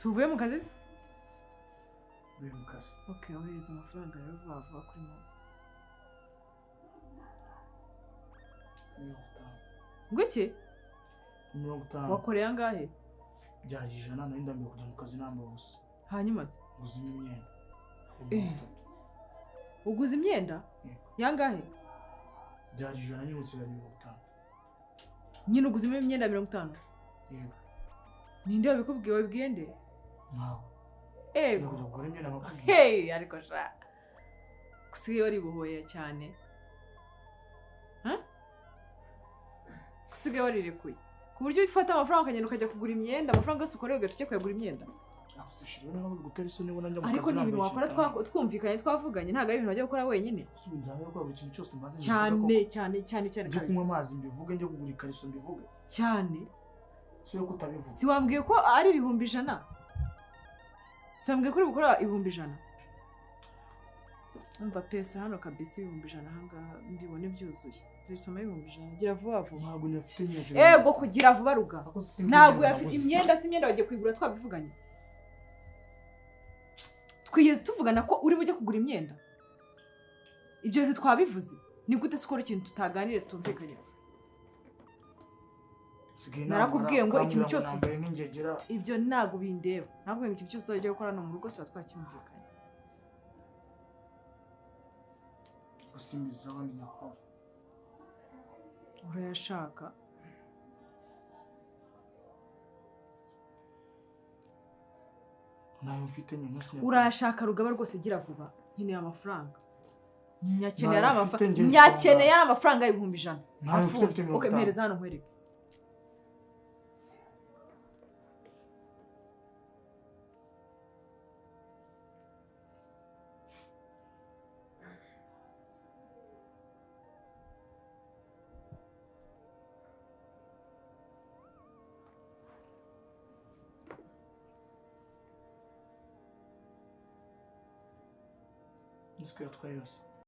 Si uvuye mu kazi se? Uvuye mu kazi. Okay, ohereza amafaranga rero vuba vuba kuri momo. 50. Ngwiki? 50. Wakoreye angahe? Byari 100 nari ndambiwe kujya mu kazi nambaye ubusa. Hanyuma se? Nguzimo imyenda. 30. Uguze imyenda? Yangahe? Byari 100 nyine usigaye 50. Nyine uguzimo imyenda 50? Yego. Ninde wabikubwiye wabibwiye nde? Ntawe. Ego. Kugura imyenda nkakubwiye. Hey, ariko sha. Kusigaye waribohoye cyane. Ha? Kusigaye warirekuye. Ku buryo ufata amafaranga ukagenda ukajya kugura imyenda, amafaranga yose ukoreye ugahita ujya kuyagura imyenda. Ariko ni ibintu wakora twumvikanye twavuganye, ntabwo ari ibintu wajya gukora wenyine. Cyane cyane cyane cyane kabisa. Njye kunywa amazi mbivuge, njye kugura ikariso mbivuge. Cyane. Si yo kutabivuga. Si wambwiye ko ari 100,000? Si wambwiye ko uri gukora 100,000? Umva pesa hano kabisa 100,000 ahangaha mbibone byuzuye. Bisoma 100,000 gira vuba vuba. Ntabwo nyafite nyine. Ego kugira vuba ruga. Ntabwo yafite imyenda, si imyenda wagiye kuyigura twabivuganye. Twigeze tuvugana ko uri bujye kugura imyenda. Ibyo bintu twabivuze. Ni gute se ukora ikintu tutaganire tutumvikanye? Narakubwiye ngo ikintu cyose ibyo ntabwo bindeba. Ntabwo ikintu cyose uzajya gukora no mu rugo siba twacyumvikanye. Gusimbiza abandi nyakubahwa. Urayashaka. Nayo mfite nyine. Urashaka Rugaba rwose gira vuba. Nkeneye amafaranga. Nyakeneye ari amafaranga 100,000. Nayo mfite 50. Okay, mpereza hano nkwereke. Nzi ko yatwaye yose.